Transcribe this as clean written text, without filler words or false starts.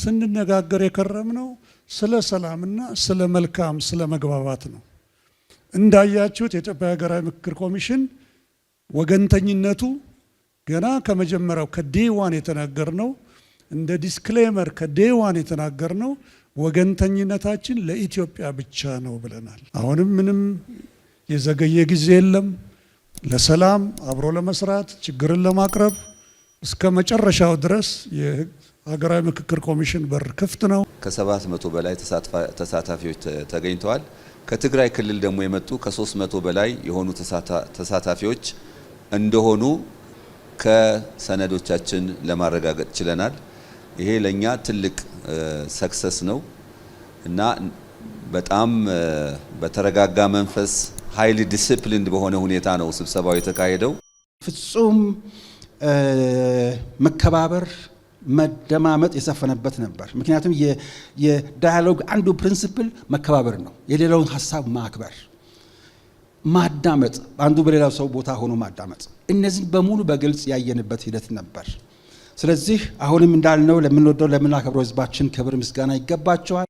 ስንነጋገር የከረምነው ስለ ሰላምና ስለ መልካም ስለ መግባባት ነው። እንዳያችሁት የኢትዮጵያ ሀገራዊ ምክክር ኮሚሽን ወገንተኝነቱ ገና ከመጀመሪያው ከ day one የተናገርነው፣ እንደ disclaimer ከ day one የተናገርነው ወገንተኝነታችን ለኢትዮጵያ ብቻ ነው ብለናል። አሁንም ምንም የዘገየ ጊዜ የለም። ለሰላም አብሮ ለመስራት፣ ችግርን ለማቅረብ እስከ መጨረሻው ድረስ የሀገራዊ ምክክር ኮሚሽን በር ክፍት ነው። ከ700 በላይ ተሳታፊዎች ተገኝተዋል። ከትግራይ ክልል ደግሞ የመጡ ከ300 በላይ የሆኑ ተሳታፊዎች እንደሆኑ ከሰነዶቻችን ለማረጋገጥ ችለናል። ይሄ ለኛ ትልቅ success ነው እና በጣም በተረጋጋ መንፈስ highly disciplined በሆነ ሁኔታ ነው ስብሰባው የተካሄደው። ፍጹም መከባበር፣ መደማመጥ የሰፈነበት ነበር። ምክንያቱም የ dialogue አንዱ principle መከባበር ነው። የሌላውን ሀሳብ ማክበር፣ ማዳመጥ፣ አንዱ በሌላው ሰው ቦታ ሆኖ ማዳመጥ። እነዚህን በሙሉ በግልጽ ያየንበት ሂደት ነበር። ስለዚህ አሁንም እንዳልነው ለምንወደው ለምናከብረው ህዝባችን ክብር ምስጋና ይገባቸዋል።